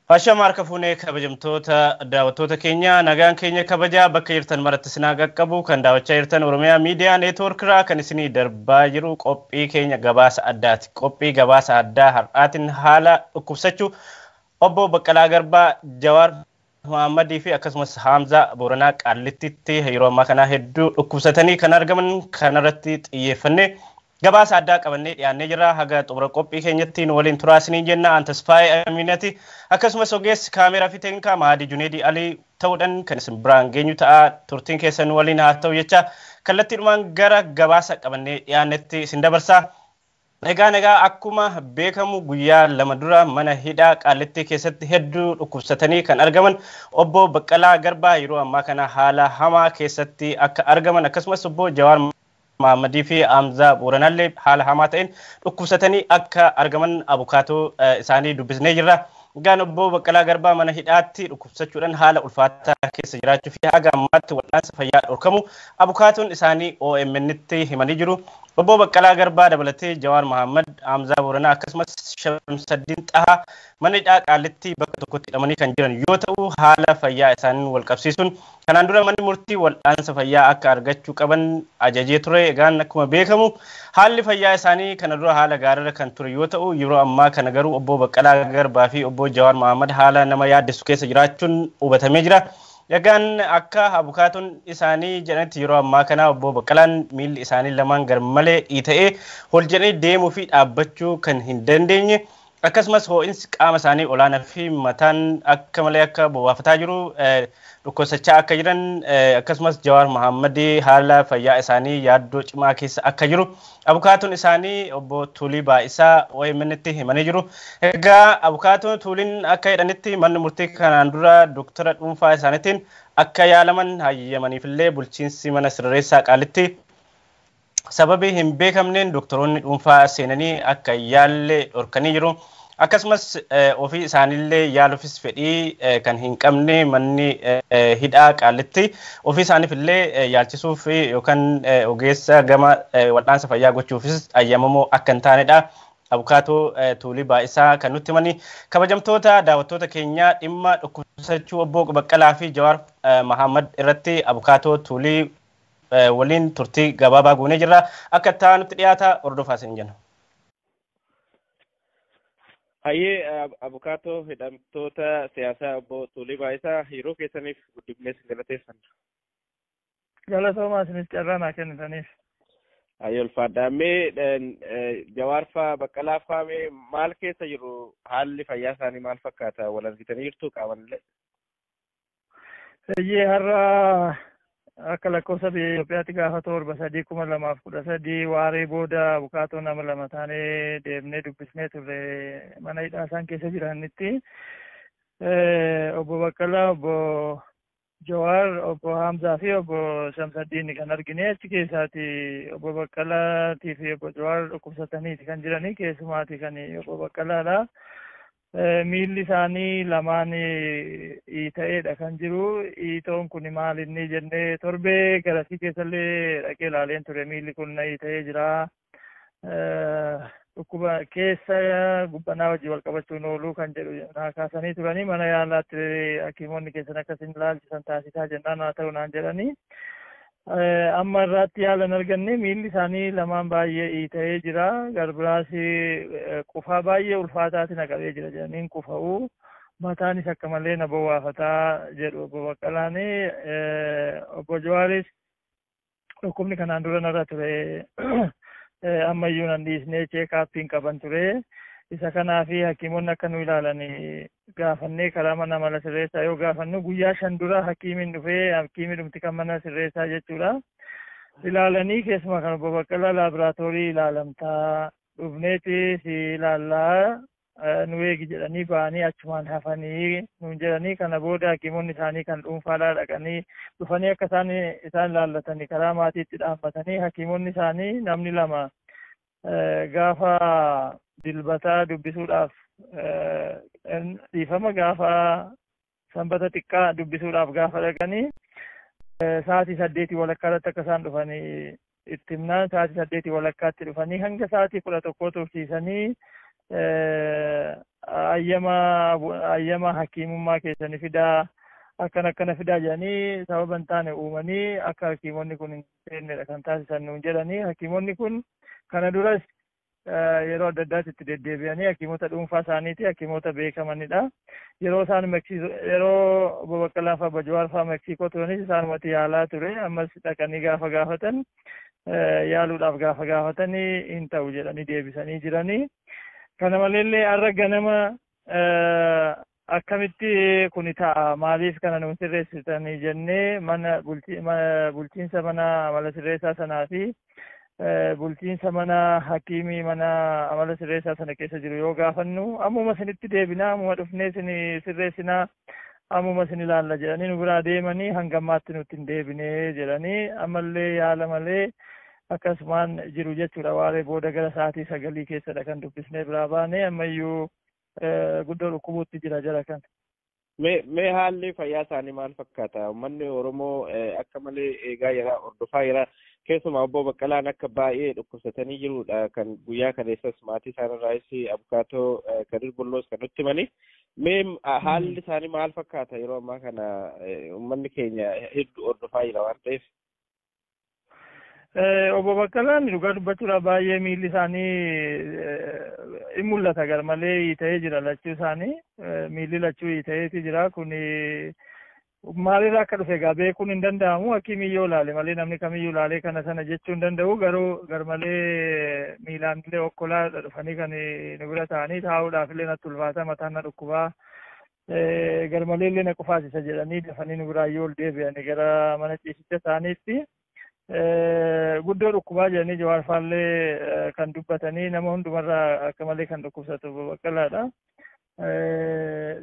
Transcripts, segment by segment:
Hashama harka fuunee, kabajamtoota daawwattoota keenya, nagaan keenya kabajaa bakka jirtan maratti isinaa qaqqabu. Kan daawwachaa jirtan Oromiyaa Miidiyaa Neetwoorkiraa kan isinii darbaa jiru qophii keenya gabaasa addaati. Qophii gabaasa addaa har'aatiin haala dhukkubsachuu obbo Baqqalaa Garbaa, Jawaar Muhammadii fi akkasumas Haamzaa Booranaa Qaallittitti yeroo ammaa kana hedduu dhukkubsatanii kan argaman kanarratti xiyyeeffannee gabaasa addaa qabannee dhiyaannee jirra. Haga xumura qophii keenyatti nu waliin turaa isiniin jenna. An Tasfaayee Aminati akkasumas ogeessi kaameeraa fi teeknikaa Mahadii Juneedii Alii ta'uudhaan kan isin biraan geenyu ta'a. Turtiin keessan nu waliin haa ta'u jecha kallattiidhumaan gara gabaasa qabannee dhiyaannetti isin dabarsa. Egaa akkuma beekamu guyyaa 2 dura mana hidhaa Qaallittii keessatti hedduu dhukkubsatanii kan argaman obbo Baqqalaa Garbaa yeroo ammaa kana haala hamaa keessatti akka argaman, akkasumas obbo Jawaar Mahammadii fi Hamzaa Booranaallee haala hamaa ta'een dhukkubsatanii akka argaman abukaatoo isaanii dubbisnee jirra. Egaan obbo Baqqalaa Garbaa mana hidhaatti dhukkubsachuudhaan haala ulfaataa keessa jiraachuu fi haga ammaatti wal'aansa fayyaa dhorkamu abukaatoon isaanii OMN'tti himanii jiru. Obbo Baqqalaa Garbaa dabalatee Jawaar Mahammad, Hamzaa Booranaa akkasumas Shamsaddiin Xahaa mana hidhaa Qaallittii bakka tokkotti hidhamanii kan jiran yoo ta'u, haala fayyaa isaanii wal qabsiisuun kanaan dura manni murtii wal'aansa fayyaa akka argachuu qaban ajajee ture. Egaan akkuma beekamu haalli fayyaa isaanii kana dura haala gaariirra kan ture yoo ta'u, yeroo ammaa kana garuu obbo Baqqalaa Garbaa fi obbo Jawaar Mahammad haala nama yaaddessu keessa jiraachuun hubatamee jira. Egaan akka abukaatoon isaanii jedhanitti yeroo ammaa kana obbo Baqqalaan miilli isaanii lamaan garmalee dhiita'ee ol jedhanii deemuu fi dhaabbachuu kan hin dandeenye, akkasumas ho'iinsi qaama isaanii olaanaa fi mataan akka malee akka bobaafataa jiru, dhukkubsachaa akka jiran, akkasumas Jawaar Mahammadii haala fayyaa isaanii yaaddoo cimaa keessa akka jiru abukaatoon isaanii obbo Tuulii Baa'isaa OMN'tti himanii jiru. Egaa abukaatoon Tuuliin akka jedhanitti manni murtii kanaan dura doktara dhuunfaa isaaniitiin akka yaalaman hayyamaniifillee bulchiinsi mana sirreessaa Qaalitti sababii hin beekamneen doktoroonni dhuunfaa seenanii akka yaalle dhorkanii jiru. Akkasumas ofii isaaniillee yaaluufis fedhii kan hin qabne manni hidhaa Qaalitti ofii isaaniifillee yaalchisuuf yookaan ogeessa gama wal'aansa fayyaa gochuufis ayyamamoo akka hin taanedha. Abukaatoo Tuulii Baa'isaa kan nutti himanii. Kabajamtoota daawwattoota keenyaa, dhimma dhukkubsachuu obbo Baqqalaa fi Jawaar Mahammad irratti abukaatoo Tuulii waliin turtii gabaabaa goonee jirra. Akka itti nutti dhiyaata, hordofaa isin jenna. Hayyee, abukaatoo hidhamtoota siyaasaa obbo Tuulii Baa'isaa, yeroo keessaniif guddifnee isin galateeffanna. Galatoomaa isinis carraa naa kennitaniif. Hayyee, ulfaadhaa. Mee Jawaar faa Baqqalaa faa mee maal keessa jiru? Haalli fayyaa isaanii maal fakkaata? Wal argitanii jirtu qaamanillee? Hayyee, har'a akka lakkoofsa biyya Itoophiyaatti gaafa 7/3/2013 waaree booda abukaatoo nama 2 taanee deemnee dubbisnee turre mana hidhaa isaan keessa jiranitti. Obbo Baqqalaa, obbo Jawaar, obbo Hamzaa fi obbo Shamsaddiin kan argine. Achi keessaati obbo Baqqalaatii fi obbo Jawaar dhukkubsataniiti kan jiranii, keessumaati kan obbo Baqqalaadha. Miilli isaanii lamaan dhiita'eedha kan jiru. Dhiitoon kun maal inni jennee torbee garasii keessallee dhaqee ilaaleen ture. Miilli kun na dhiita'ee jira. Dhukkuba keessa gubbanaa wajjin wal qabachuun ooluu kan jedhu naa kaasanii turanii, mana yaalaatti hakiimonni keessan akkasin ilaalchisan taasisaa jennaan haa ta'u naan jedhanii. Amma irraatti yaala hin arganne. Miilli isaanii lamaan baay'ee dhiita'ee jira. Garbiraas qufaa baay'ee ulfaataati na qabee jira jedhaniin qufa'u. Mataanis akka malee na bowwaafataa jedhu obbo Baqqalaan. Obbo Jawaaris dhukkubni kanaan dura narra ture ammayyuu nan dhiisnee, check-upiin qaban ture. Isa kanaafi hakiimonni akka nu ilaalan gaafannee karaa mana mala sirreessaa yoo gaafannu guyyaa 5 dura hakiimiin dhufee, hakiimii dhumti kan mana sirreessaa jechuudha. Ilaalanii keessumaa kan obbo Baqqalaa laaboraatoorii ilaalamtaa dhufneeti si ilaallaa, nu eegi jedhanii ba'anii achumaan hafanii nuun jedhanii. Kana booda hakiimonni isaanii kan dhuunfaadhaa dhaqanii dhufanii akka isaan isaan ilaallatanii karaa maatiitti dhaammatanii, hakiimonni isaanii namni lama gaafa Dilbataa dubbisuudhaaf, dhiifama, gaafa Sanbata xiqqaa dubbisuudhaaf gaafa dhaqanii sa'aatii 8:30 irratti akka isaan dhufanii itti himnaan sa'aatii 8:30tti dhufanii hanga sa'aatii 11 tursiisanii. Ayyama hakiimummaa keessanii fidaa, akkana akkana fidaa jedhanii sababa hin taane uumanii akka hakiimonni kun hin seennedha kan taasisan nuun jedhanii. Hakiimonni kun kana duras yeroo adda addaatti itti deddeebi'anii hakiimota dhuunfaa isaaniiti, hakiimota beekamanidha. Yeroo isaan yeroo obbo Baqqalaa fa'aa obbo Jawaar fa'aa Meksiikoo turanis isaanumatti yaalaa ture. Ammas dhaqanii gaafa gaafatan, yaaluudhaaf gaafa gaafatanii, hin ta'u jedhanii deebisanii jiranii. Kana maleellee har'a ganama akkamitti kuni ta'a, maaliif kana nuun sirreessitanii jennee mana bulchiinsa mana amala sirreessaa sanaa fi bulchiinsa mana hakiimii mana amala sirreessaa sana keessa jiru yoo gaafannu, ammuma isinitti deebinaa, ammuma dhufnee isin sirreessinaa, ammuma isin ilaalla jedhanii nu biraa deemanii hanga ammaatti nutti hin deebinee jedhanii ammallee yaala malee akkasumaan jiru jechuudha. Waaree booda gara sa'aatii 9 keessadha kan dubbisnee biraa baane. Ammayyuu guddoo dhukkubuutti jira jara kan. Mee haalli fayyaa isaanii maal fakkaata? Uummanni Oromoo akka malee eegaa jira, hordofaa jira. Keessumaa obbo Baqqalaan akka baay'ee dhukkubsatanii jirudha kan guyyaa kaleessas maatii isaanirraayis abukaatoo Kadir Bulloos kan nutti himani. Mee haalli isaanii maal fakkaata yeroo ammaa kana? Uummanni keenya hedduu hordofaa jira waan ta'eef. Obbo Baqqalaan dhugaa dubbachuudhaaf baay'ee miilli isaanii in mul'ata, garmalee hiita'ee jira. Lachuu isaanii miilli lachuu hiita'eeti jira. Kun maalirraa akka dhufe egaa beekuun hin danda'amu. Hakiimiyyoo ilaale malee namni kamiyyuu ilaalee kana sana jechuu hin danda'u. Garuu garmalee miilaan illee okkolaa dhufanii kan nu bira ta'anii, taa'uudhaaf illee natti ulfaata, mataan na dhukkubaa, garmalee illee na qufaasisa jedhanii dafanii nu biraa yoo ol deebi'anii gara mana ciisicha isaaniitti. Guddoo dhukkubaa jedhanii Jawaar faallee kan dubbatanii, nama hundumarraa akka malee kan dhukkubsatu Baqqalaadha.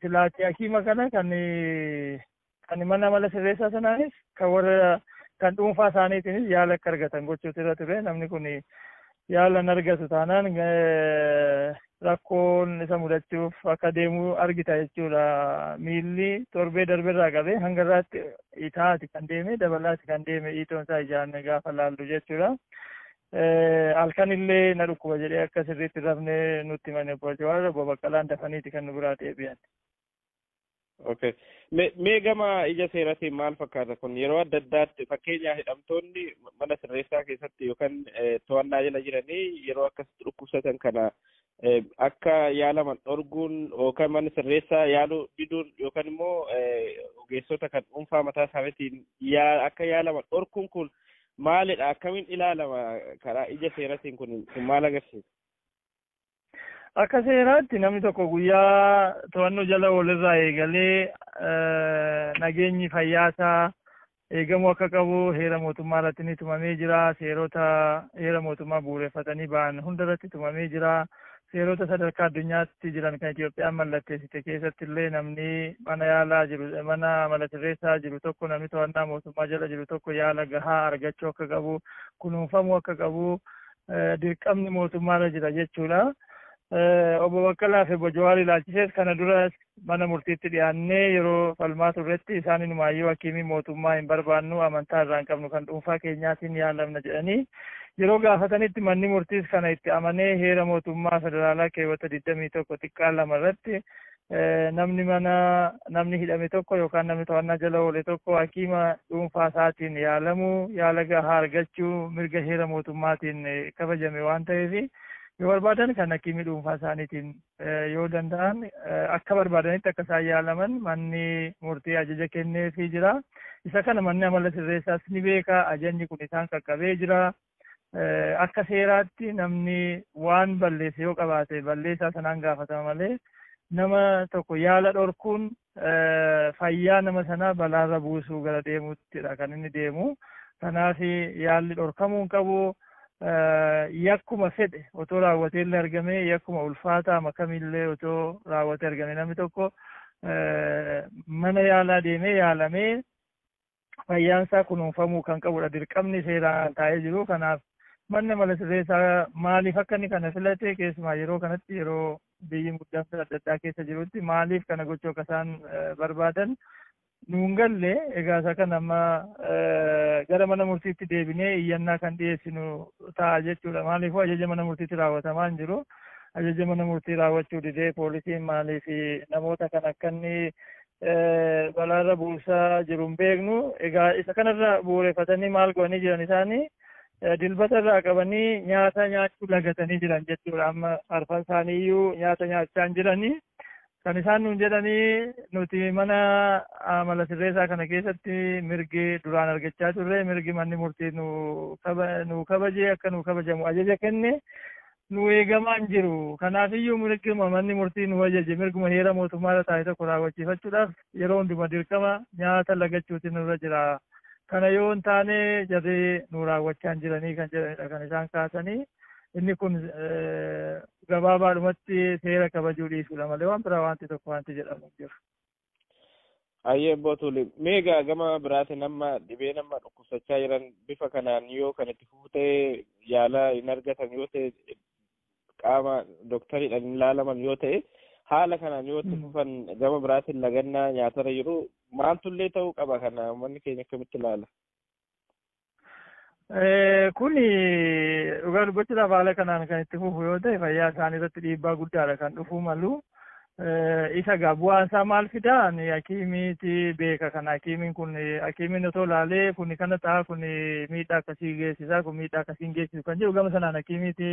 Silaati hakiima kana kan mana amala sirreessaa sanaanis kan warra kan dhuunfaa isaaniitiinis yaala akka argatan gochuutu irra ture. Namni kun yaala hin argatu taanaan rakkoon isa mudachuuf akka deemu argita jechuudha. Miilli torbee darbeerraa qabee hanga irraatti itaati kan deeme, dabalaati kan deeme hiitoon isaa ijaan gaafa laallu jechuudha. Halkan illee na dhukkuba jedhee akka sirriitti rafnee nutti himane obbo Jawaar. Obbo Baqqalaan dafaniiti kan nu biraa deebi'an. Okay. Mee gama ija seeraatiin maal fakkaata kun? Yeroo adda addaatti fakkeenyaaf hidhamtoonni mana sirreessaa keessatti yookaan to'annaa jala jiranii yeroo akkasitti dhukkubsatan kana akka yaalaman dhorguun yookaan mana sirreessaa yaaluu diduun yookaan immoo ogeessota kan dhuunfaa mataa isaaniitiin akka yaalaman dhorkuun kun maalidha? Akkamiin ilaalama karaa ija seeraatiin? Kun maal agarsiisa? Akka seeraatti namni tokko guyyaa to'annoo jala oolirraa eegalee nageenyi fayyaasaa eegamuu akka qabu heera mootummaa irratti ni tumamee jira. Seerota heera mootummaa bu'uureffatanii ba'an hunda irratti tumamee jira. Seerota sadarkaa addunyaatti jiran kan Itoophiyaan mallatteessite keessatti illee namni mana yaalaa jiru, mana amala sirreessaa jiru tokko, namni to'annaa mootummaa jala jiru tokko yaala gahaa argachuu akka qabu, kunuunfamuu akka qabu dirqamni mootummaarra jira jechuudha. Obbo Baqqalaa fi obbo Jawaar ilaalchisees kana dura mana murtiitti dhiyaannee yeroo falmaa turretti isaan inumaayyuu hakiimii mootummaa hin barbaannu, amantaa irraa hin qabnu, kan dhuunfaa keenyaatiin yaalamna jedhanii yeroo gaafatanitti, manni murtiis kana itti amanee heera mootummaa federaalaa keewwata 21 xiqqaa 2 irratti namni mana namni hidhame tokko yookaan namni to'annaa jala oole tokko hakiima dhuunfaa isaatiin yaalamuu, yaala gahaa argachuu mirga heera mootummaatiin kabajame waan ta'eef, yoo barbaadan kan hakiimii dhuunfaa isaaniitiin yoo danda'an akka barbaadanitti akka isaan yaalaman manni murtii ajaja kenneefii jira. Isa kana manni amala sirreessaas ni beeka. Ajajni kun isaan qaqqabee jira. Akka seeraatti namni waan balleesse yoo qabaate balleessaa sanaan gaafatama malee nama tokko yaala dhorkuun fayyaa nama sanaa balaarra buusuu gara deemuuttidha kan inni deemu. Kanaaf yaalli dhorkamuu hin qabu. Yakkuma fedhe otoo raawwatee illee argame, yakkuma ulfaataa makamillee otoo raawwatee argame, namni tokko mana yaalaa deemee yaalamee fayyaan isaa kunuunfamuu kan qabudha. Dirqamni seeraan taa'ee jiru. Kanaaf manni amala sirreessaa maaliif akka inni kana filate, keessumaa yeroo kanatti, yeroo biyyi muddamsa adda addaa keessa jirutti, maaliif kana gochuu akka isaan barbaadan nuun galle. Egaa isa kana amma gara mana murtiitti deebinee iyyannaa kan dhiyeessinu ta'a jechuudha. Maaliifuu ajaja mana murtiitti raawwatamaa hin jiru. ajaja mana murtii raawwachuu didee poolisiin maaliif namoota kan akka inni balaarra buusaa jiru hin beeknu. Egaa isa kanarra bu'uureffatanii maal godhanii jiran isaanii dilbata irraa qabanii nyaata nyaachuu lagatanii jiran jechuudha. Amma arfan isaanii iyyuu nyaata nyaachaa hin jiranii. Kan isaan nuun jedhanii nuti mana amala sirreessaa kana keessatti mirgi duraan argachaa turre, mirgi manni murtii nu kabaje akka nu kabajamu ajaja kenne nu eegamaa hin jiru. Kanaafiyyuu mirguma manni murtii nu ajaje, mirguma heera mootummaarra taa'e tokko raawwachiifachuudhaaf yeroo hunduma dirqama nyaata lagachuutu nurra jira. Kana yoo hin taane jarri nu raawwachaa hin jiranii kan jedhanidha kan isaan kaasanii. Inni kun gabaabaadhumatti seera kabajuu dhiisuudha malee waan biraa wanti tokko wanti jedhamu hin jiru. Ayyee Obbo Tuulii, mee egaa gama biraatiin amma dhibee nama dhukkubsachaa jiran bifa kanaan yoo kan itti fufu ta'e, yaala hin argatan yoo ta'e, qaama doktariidhaan hin ilaalaman yoo ta'e, haala kanaan yoo itti fufan gama biraatiin lagannaa nyaatarra jiru maaltullee ta'uu qaba? Kana uummanni keenya akkamitti ilaala? Kuni dhugaa dubbachuudhaaf haala kanaan kan itti fufu yoo ta'e fayyaa isaanii irratti dhiibbaa guddaadha kan dhufuu malu. Isa egaa bu'aan isaa maal fidaa? Ani hakiimiiti beeka kana. Hakiimiin kun, hakiimiin otoo ilaalee kun kana ta'a, kun miidhaa akkasii geessisaa, kun miidhaa akkasii hin geessisu kan jedhu gama sanaan hakiimiiti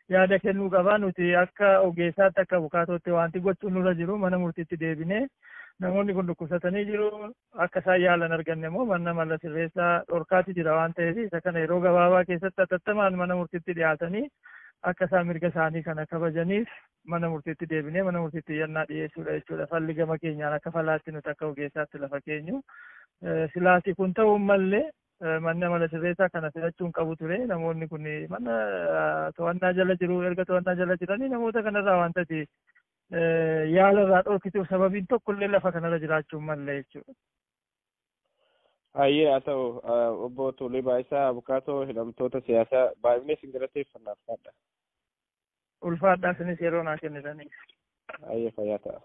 yaada kennuu qaba. Nuti akka ogeessaatti, akka abukaatootti wanti gochuun nurra jiru mana murtiitti deebinee namoonni kun dhukkubsatanii jiru, akka isaan yaalan arganne immoo mana amala sirreessaa dhorkaati jira waan ta'eef, isa kana yeroo gabaabaa keessatti hatattamaan mana murtiitti dhiyaatanii akka isaan mirga isaanii kana kabajaniif mana murtiitti deebinee mana murtiitti iyyannaa dhiyeessuudha jechuudha. Falli gama keenyaan akka falaatti nuti akka ogeessaatti lafa keenyu. Silaasi kun ta'uu mallee manni amala sirreessaa kana filachuu hin qabu ture. Namoonni kun mana to'annaa jala jiru. Erga to'annaa jala jiranii namoota kanarraa wanta yaala irraa dhorkituuf sababiin tokkollee lafa kanarra jiraachuu mallee jechuudha. Hayyee, haa ta'u. Obbo Tuulii Baayisaa, abukaatoo hidhamtoota siyaasaa, baay'inee isin galateeffannaaf fadha. Ulfaadhaa isinis yeroo naa kennitaniif. Hayyee, fayyaa ta'a.